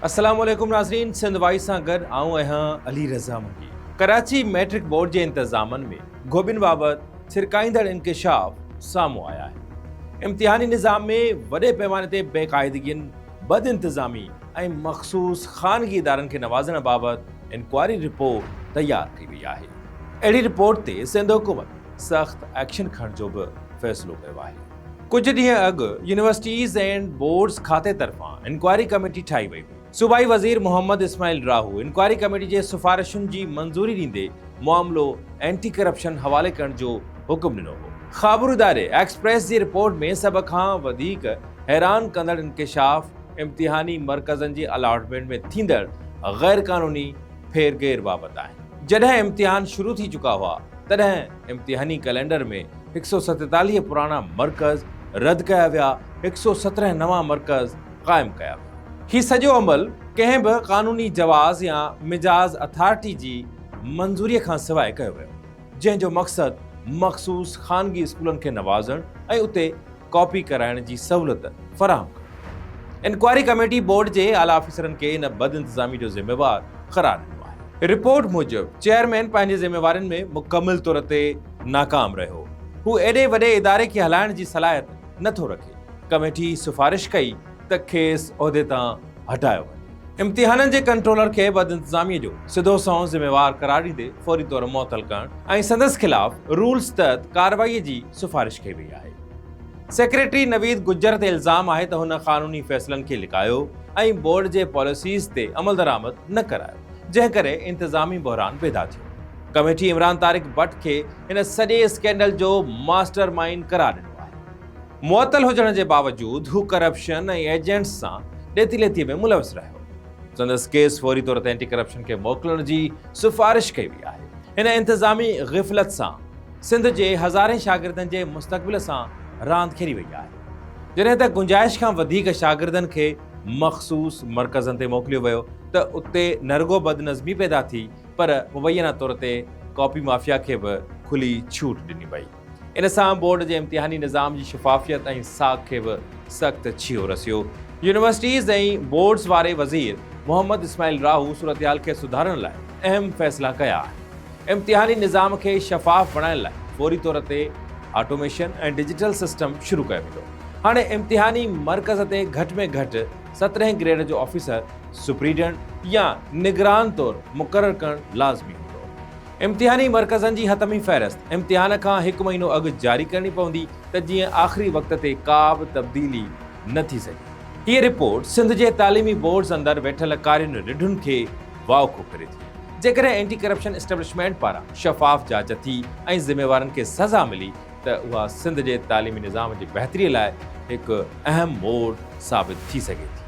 السلام عليڪم ناظرين سنڌ وائيس سان گڏ آئون آهيان علي رضا منگي. ڪراچي ميٽرڪ بورڊ جي انتظامن ۾ گهوٻين بابت ڇرڪائيندڙ انڪشاف سامهون آيا آهن. امتحاني نظام ۾ وڏي پئماني تي بيقاعدگين، بدانتظامي ۽ مخصوص خانگي ادارن کي نوازڻ بابت انڪوائري رپورٽ تيار ڪئي وئي آهي. اهڙي رپورٽ تي سنڌ حڪومت سخت ايڪشن کڻڻ جو به فيصلو ڪيو آهي. ڪجهه ڏينهن اڳ يونيورسٽيز اينڊ بورڊز کاتي طرفان انڪوائري ڪميٽي ٺاهي وئي هئي. صوبائي وزير محمد اسماعيل راهو انڪوائري ڪميٽي جي سفارشن جي منظوري ڏيندي معاملو اينٽي ڪرپشن حوالي ڪرڻ جو حڪم ڏنو هو. خابرو اداري ايڪسپريس جي رپورٽ ۾ سڀ کان وڌيڪ حيران ڪندڙ انڪشاف امتحاني مرڪزن جي الاٽمينٽ ۾ ٿيندڙ غيرقانوني ڦيرگهير بابت آهن. جڏهن امتحان شروع ٿي چڪا هئا، تڏهن امتحاني ڪئلينڊر ۾ 147 پراڻا مرڪز رد ڪيا ويا، 117 نوان مرڪز قائم ڪيا ويا. هي سڄو عمل ڪنهن به قانوني جواز يا مجاز اٿارٽي جي منظوري کان سواء ڪيو ويو، جنهن جو مقصد مخصوص خانگي اسڪولن کي نوازڻ ۽ اتي ڪاپي ڪرائڻ جي سهولت فراهم ڪرڻ. انڪوائري ڪميٽي بورڊ جي اعليٰ آفيسرن کي ان بدانتظامي جو ذميوار قرار ڏنو آهي. رپورٽ موجب چيئرمين پنهنجي ذميوارين ۾ مڪمل طور تي ناڪام رهيو. هو ايڏي وڏي اداري کي هلائڻ جي صلاحيت نه ٿو رکي. ڪميٽي سفارش ڪئي ته کيس عهدي تان هٽايو وڃي. امتحانن جي ڪنٽرولر کي بدانتظامي جو سڌو سنئون ذميوار قرار ڏيندي فوري طور معطل ڪرڻ ۽ سندس خلاف رولز تحت ڪارروائي جي سفارش ڪئي وئي آهي. سيڪريٽري نويد گجر تي الزام آهي ته هن قانوني فيصلن کي لڪايو ۽ بورڊ جي پاليسيز تي عملدرآمد نه ڪرايو، جنهن ڪري انتظامي بحران پيدا ٿيو. ڪميٽي عمران طارق بٽ کي هن سڄي اسڪينڊل جو ماسٽر مائينڊ قرار ڏنو آهي. معطل هجڻ جي باوجود هو ڪرپشن ۽ ايجنٽس سان ڏيتي ليتي ۾ ملوث رهيو. سندس ڪيس فوري طور تي اينٽي ڪرپشن کي موڪلڻ جي سفارش ڪئي وئي آهي. هن انتظامي غفلت سان سنڌ جي هزارين شاگردن جي مستقبل سان راند کيڏي وئي آهي. جڏهن ته گنجائش کان وڌيڪ شاگردن کي مخصوص مرڪزن تي موڪليو ويو ته اتي نه رڳو بدنظمي پيدا ٿي پر مبينا طور تي ڪاپي مافيا کي به کلي ڇوٽ ڏني وئي. ان سان بورڊ جي امتحاني نظام جي شفافيت ۽ ساک کي به سخت ڇيهو رسيو. يونيورسٽيز ۽ بورڊز واري وزير محمد اسماعيل راهو صورتحال کي سڌارڻ لاء اهم فيصلا ڪيا آهن. امتحاني نظام کي شفاف بڻائڻ لاء فوري طور تي آٽوميشن ۽ ڊجيٽل سسٽم شروع ڪيو ويندو. هاڻي امتحاني مرڪز تي گهٽ ۾ گهٽ سترهين گريڊ جو آفيسر سپريڊنٽ يا نگران طور مقرر ڪرڻ لازمي هوندو. امتحاني مرڪزن جي حتمي فهرست امتحان کان هڪ مهينو اڳ جاري ڪرڻي پوندي ته جيئن آخري وقت تي ڪا به تبديلي نه ٿي سگهي. هيء رپورٽ سنڌ جي تعليمي بورڊز اندر ويٺل ڪارين رڍن کي واوکو ڪري ٿي. جيڪڏهن اينٽي ڪرپشن اسٽيبلشمينٽ پاران شفاف جاچ ٿي ۽ ذميوارن کي سزا ملي ته اها سنڌ جي تعليمي نظام جي بهتري لاء هڪ اهم موڙ ثابت ٿي سگهي ٿي.